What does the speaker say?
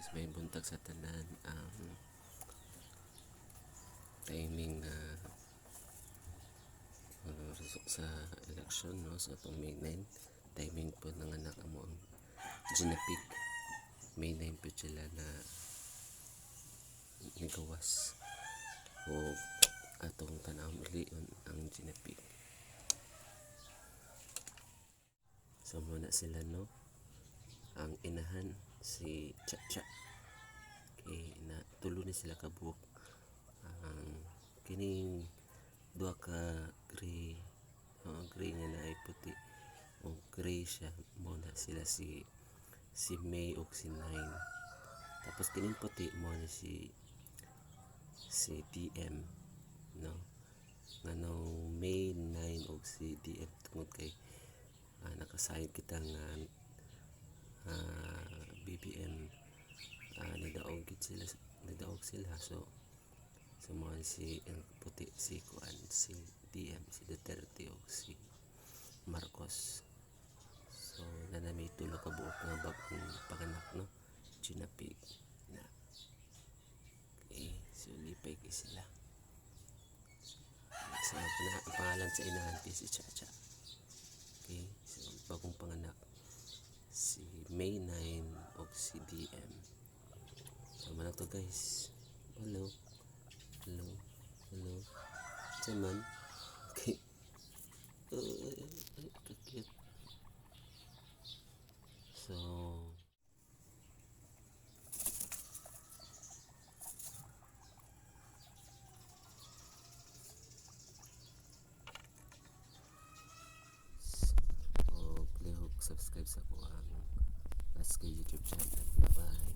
Guys, may buntag sa tanan. Timing na sa election, no, sa atong May 9, timing po ng anak amo ang ginapig. May 9 po sila na nigawas o atong tan-awon ulion ang ginapig. So muna sila, no, ang inahan si Chacha kay na tulo ni sila kabuok. Ang kining duha ka gray, oh, gray nga naay puti o gray siya, mo na sila si si May og si Nine. Tapos kining puti mo ni si si DM, no, nganong May 9 og si DM tungod kay nakasayod kita nga BBM nidaog gid sila, nidaog sila. So mo si ang puti si kuan, si DM, si Duterte og si Marcos. So nanami tulo ka buok nga bagong panganak, no, ginapig na. Okay, so lipay kay sila. So ang pangalan sa inahan kay si Chacha. Okay, so bagong panganak si May 9 og si DM. So man to, guys. Hello, hello, hello. Sa man. Okay. Cute. So o lihok subscribe sa ko ang Let's Go YouTube channel. Bye bye.